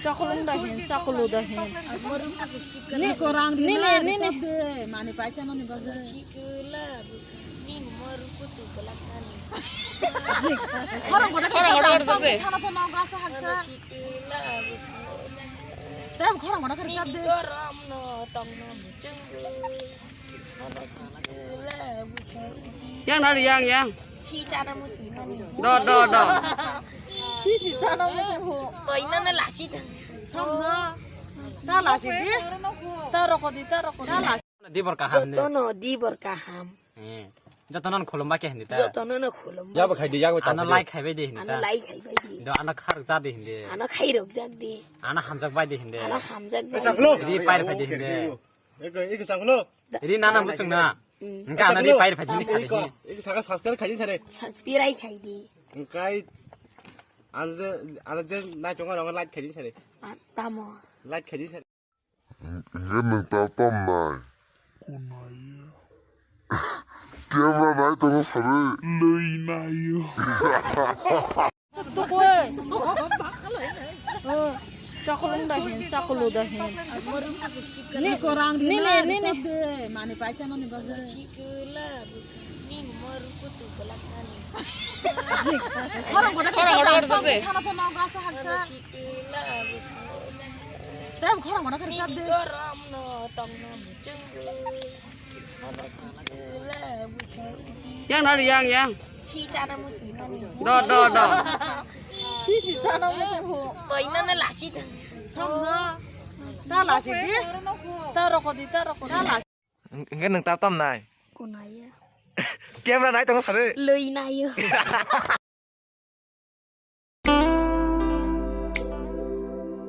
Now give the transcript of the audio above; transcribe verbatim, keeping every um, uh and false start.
Chakulung da hin, chakulu da hin. Ni korang ni ni ni ni. Mani paisa no ni bagwi. Khorang koda khorang koda khorang koda. Thana thana gasa haksa. Tem khorang koda khorang sabde. Yang nari yang yang. Khi chana muchung mani. Do do do. Khi si chana muchung ho. Koi na na lachi ta. Samna. Ta lachi di. Ta roko di ta roko di. Dibor kaham ni. Jotono dibor kaham. Eh. Jotono khulumba khe hindi ta. Jotono no khulumba. Ya ba khai di ya ba. Ana lai khai bai di hindi ta. Ana lai khai bai di. Do ana khar ja di hindi. Ana khai rok jak di. Ana hamjak bai di hindi. Ana hamjak bai. Ri pair pai di hindi. Eko eko sanglo. Ri nana muchung na. Engka ana ri pair phai jini sari. Iko saka subscribe khaidi sare. Subscribe khaidi. Engkai anje anje nai chonga ronga like khaidi sare. Tamo. Like khaidi sare. Engke nung ta tom nai. Camera nai tongo sare. Loi nayo. Tukoi. Chakulung da hin, chakulu da hin. Ni korang ni ni ni ni. Mani paisa no ni bagwi. Khorang koda khorang koda khorang koda. Thana thana gasa haksa. Tem khorang koda khorang sabde. Yang nari yang yang. Khi chana muchung mani. Do do do. Khi si chana muchung ho. Koi na na lachi ta. Samna. Ta lachi di. Ta roko di ta roko di. Engke nung ta tom nai. Kunaya. Camera nai tongo sare. Loi nayo.